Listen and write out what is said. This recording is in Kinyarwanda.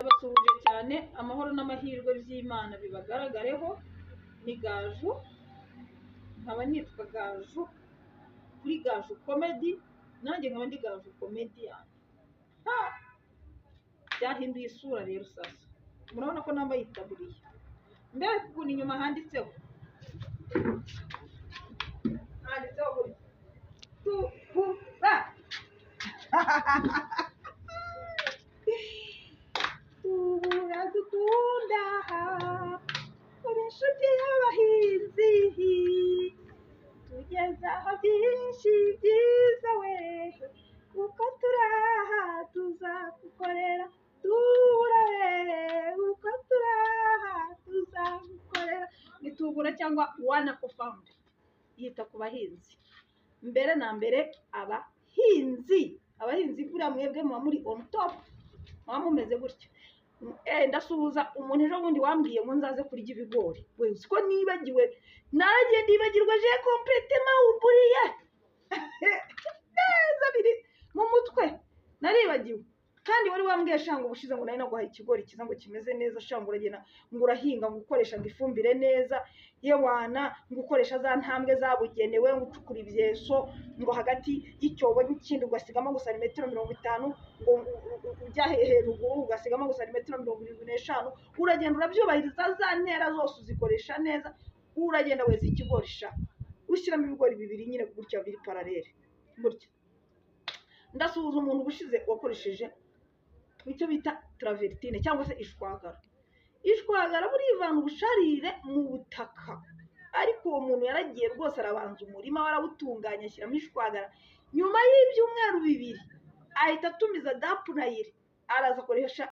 Abasuhuje cyane, amahoro n'amahirwe by'Imana bibagaragareho. Ni Gaju, nkaba nitwa Gaju kuri Gaju Comedy, nanjye nkaba ndi Gaju Comedian. Ha! Byahinduye isura rero sasa. Murabona ko nambaye itaburiya. Mbere ukuntu inyuma handitseho. Handitseho gutya. Tubura. Tubura dukunda, uri inshuti y'abahinzi, tugezaho byinshi byiza we, uko turaha tuzagukorera, tubura we, uko turaha tuzagukorera. Ni Tubura cyangwa Wana Fund yita ku bahinzi. Mbere na mbere abahinzi, abahinzi buriya mwebwe muba muri on top, muba mumeze gutya. Ndasuhuza umuntu ejo bundi wambwiye ngo nzaze kurya ibigori. We uzi ko nibagiwe, naragiye ndibagirwa, j'ai complètement oublié. Neza biri mu mutwe, naribagiwe. Kandi wari wambwiye shanga ubushize ngo nari naguhaye ikigori cyiza ngo kimeze neza, shanga uragenda ngo urahinga ngo ukoresha ngo ifumbire neza, yewana ngo ukoresha za ntambwe zabugenewe, ngo ucukura ibyeso ngo hagati y'icyobo n'ikindi ugasigamo ngo santimetero 50, ngo ujya ruguru ugasigamo ngo santimetero 75, uragenda urabyubahiriza, za ntera zose uzikoresha neza, uragenda weza ikigori sha, ushyiramo ibigori bibiri nyine gutya biri parallèle gutya. Ndasuhuza umuntu ubushize wakoresheje icyo bita travertine cyangwa se ishwagara. Ishwagara burivana ubusharire mu butaka, ariko uwo muntu yaragiye rwose arabanza umurima warawutunganya ashyiramo ishwagara, nyuma y'ibyumweru 2 ahita atumiza DAP na urée, araza akoresha.